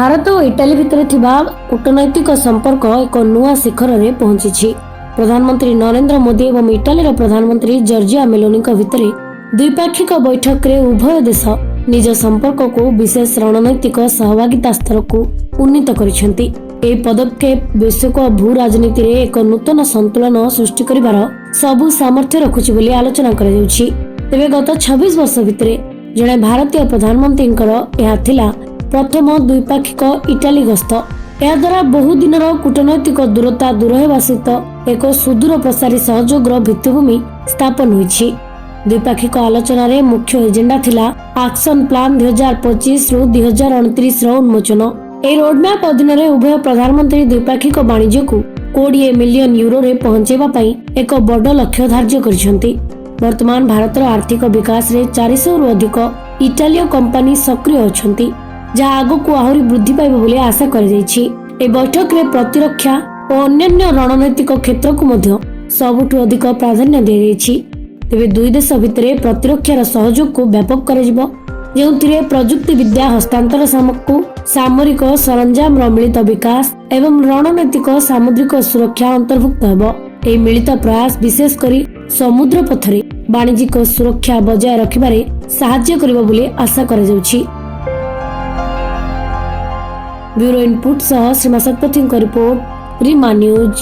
ଭାରତ ଓ Italy ଭିତରେ ଥିବା କୂଟନୈତିକ ସମ୍ପର୍କ ଏକ ନୂଆ ଶିଖରରେ ପହଞ୍ଚିଛି। ପ୍ରଧାନମନ୍ତ୍ରୀ ନରେନ୍ଦ୍ର ମୋଦି ଏବଂ ଇଟାଲୀର ପ୍ରଧାନମନ୍ତ୍ରୀ ଜର୍ଜିଆ ମେଲୋନିଙ୍କ ଭିତରେ ଦ୍ୱିପାକ୍ଷିକ ବୈଠକରେ ଉଭୟ ଦେଶ ନିଜ ସମ୍ପର୍କକୁ ବିଶେଷ ରଣନୈତିକ ସହଭାଗିତା ସ୍ତରକୁ ଉନ୍ନୀତ କରିଛନ୍ତି। ଏହି ପଦକ୍ଷେପ ବୈଶ୍ୱିକ ଭୂ ରାଜନୀତିରେ ଏକ ନୂତନ ସନ୍ତୁଳନ ସୃଷ୍ଟି କରିବାର ସବୁ ସାମର୍ଥ୍ୟ ରଖୁଛି ବୋଲି ଆଲୋଚନା କରାଯାଉଛି। ତେବେ ଗତ 26 ବର୍ଷ ଭିତରେ ଜଣେ ଭାରତୀୟ ପ୍ରଧାନମନ୍ତ୍ରୀଙ୍କର ଏହା ଥିଲା ପ୍ରଥମ ଦ୍ୱିପାକ୍ଷିକ ଇଟାଲୀ ଗସ୍ତ। ଏହାଦ୍ୱାରା ବହୁ ଦିନର କୂଟନୈତିକ ଦୂରତା ଦୂର ହେବା ସହିତ ଏକ ସୁଦୂର ପ୍ରସାରୀ ସହଯୋଗର ଭିତ୍ତିଭୂମି ସ୍ଥାପନ ହୋଇଛି। ଦ୍ୱିପାକ୍ଷିକ ଆଲୋଚନାରେ ମୁଖ୍ୟ ଏଜେଣ୍ଡା ଥିଲା ଆକ୍ସନ ପ୍ଲାନ୍ 2025ରୁ 2029ର ଉନ୍ମୋଚନ। ଏହି ରୋଡମ୍ୟାପ୍ ଅଧୀନରେ ଉଭୟ ପ୍ରଧାନମନ୍ତ୍ରୀ ଦ୍ୱିପାକ୍ଷିକ ବାଣିଜ୍ୟକୁ 20 ମିଲିୟନ ୟୁରୋରେ ପହଞ୍ଚାଇବା ପାଇଁ ଏକ ବଡ଼ ଲକ୍ଷ୍ୟ ଧାର୍ଯ୍ୟ କରିଛନ୍ତି। ବର୍ତ୍ତମାନ ଭାରତର ଆର୍ଥିକ ବିକାଶରେ 400ରୁ ଅଧିକ ଇଟାଲୀୟ କମ୍ପାନୀ ସକ୍ରିୟ ଅଛନ୍ତି, ଯାହା ଆଗକୁ ଆହୁରି ବୃଦ୍ଧି ପାଇବ ବୋଲି ଆଶା କରାଯାଇଛି। ଏହି ବୈଠକରେ ପ୍ରତିରକ୍ଷା ଓ ଅନ୍ୟାନ୍ୟ ରଣନୈତିକ କ୍ଷେତ୍ରକୁ ମଧ୍ୟ ସବୁଠୁ ଅଧିକ ପ୍ରାଧାନ୍ୟ ଦିଆଯାଇଛି। ତେବେ ଦୁଇ ଦେଶ ଭିତରେ ପ୍ରତିରକ୍ଷାର ସହଯୋଗକୁ ବ୍ୟାପକ କରାଯିବ, ଯେଉଁଥିରେ ପ୍ରଯୁକ୍ତି ବିଦ୍ୟା ହସ୍ତାନ୍ତର ସାଙ୍ଗକୁ ସାମରିକ ସରଞ୍ଜାମର ମିଳିତ ବିକାଶ ଏବଂ ରଣନୈତିକ ସାମୁଦ୍ରିକ ସୁରକ୍ଷା ଅନ୍ତର୍ଭୁକ୍ତ ହେବ। ଏହି ମିଳିତ ପ୍ରୟାସ ବିଶେଷ କରି ସମୁଦ୍ର ପଥରେ ବାଣିଜ୍ୟିକ ସୁରକ୍ଷା ବଜାୟ ରଖିବାରେ ସାହାଯ୍ୟ କରିବ ବୋଲି ଆଶା କରାଯାଉଛି। ବ୍ୟୁରୋ ଇନପୁଟ ସହ ଶ୍ରୀମା ଶତପଥୀଙ୍କ ରିପୋର୍ଟ, ରିମା ନ୍ୟୁଜ୍।